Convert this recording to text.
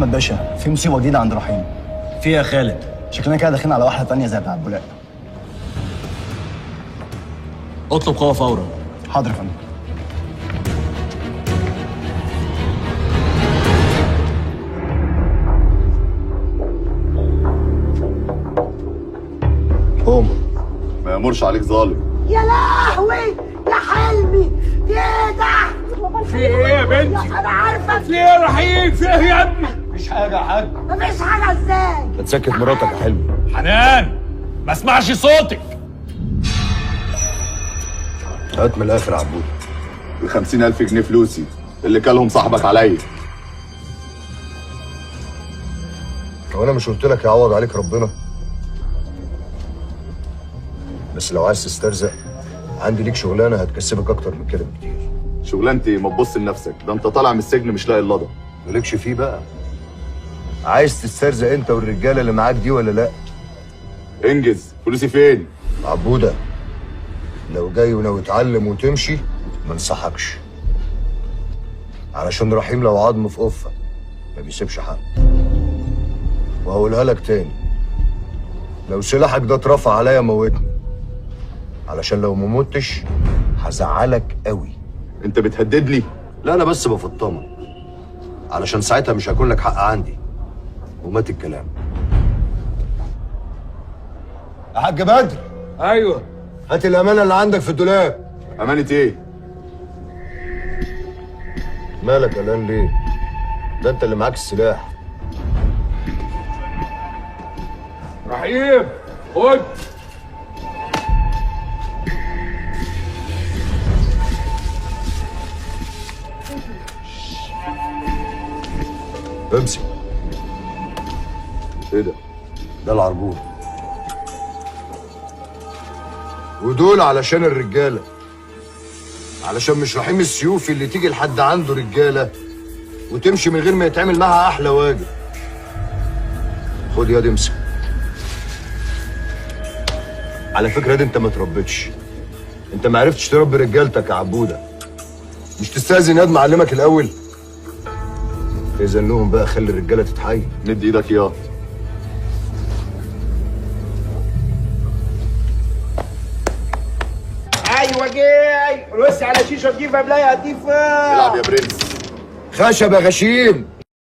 احمد باشا، في مصيبة جديدة عند رحيم. في يا خالد؟ شكلنا كده داخلين على واحدة تانية زي بتاع بولاق. اطلب قوة فورا. حاضر يا فندم. قوم، ما يامرش عليك ظالم. يا لهوي يا حلمي، في ايه ده؟ في ايه يا بنتي؟ انا عارفه. في ايه يا رحيم؟ في ايه يا ابني؟ مفيش حاجة يا حاج. مفيش حاجة ازاي؟ ما تسكت مراتك يا حلمي. حنان، ما اسمعش صوتك. هات من الاخر يا عبود. ال 50,000 جنيه فلوسي اللي كلهم صاحبك عليا. هو انا مش قلت لك يعوض عليك ربنا؟ بس لو عايز تسترزق عندي ليك شغلانة هتكسبك اكتر من كده بكتير. شغلانتي؟ ما تبص لنفسك، ده انت طالع من السجن مش لاقي اللضا. مالكش فيه بقى. عايز تسترزق انت والرجاله اللي معاك دي ولا لا؟ انجز، فلوسي فين؟ عبوده، لو جاي وناوي تتعلم وتمشي ما انصحكش، علشان رحيم لو عظم في قفة ما بيسيبش حق. وهقولها لك تاني، لو سلاحك ده اترفع عليا موتني، علشان لو ما متش هزعلك قوي. انت بتهددني؟ لا انا بس بفطمك، علشان ساعتها مش هيكون لك حق عندي. ومات الكلام. يا حاج بدر. ايوه، هات الامانة اللي عندك في الدولاب. امانه ايه؟ مالك قلقان ليه؟ ده انت اللي معاك السلاح. رحيم خد. امسك. ايه ده؟ ده العربون. ودول علشان الرجالة، علشان مش رحيم السيوفي اللي تيجي لحد عنده رجاله وتمشي من غير ما يتعمل معها احلى واجب. خد يا دي امسك. على فكرة دي انت ما تربيتش، انت ما عرفتش تربي رجالتك يا عبوده. مش تستاذن ياد معلمك الاول؟ اذن لهم بقى، خلي الرجالة تتحيي. مد ايدك يا. ايوه جاي رص على شيشة تجيب قبلها يا قطيفة. العب يا برنس. خشب يا غشيم.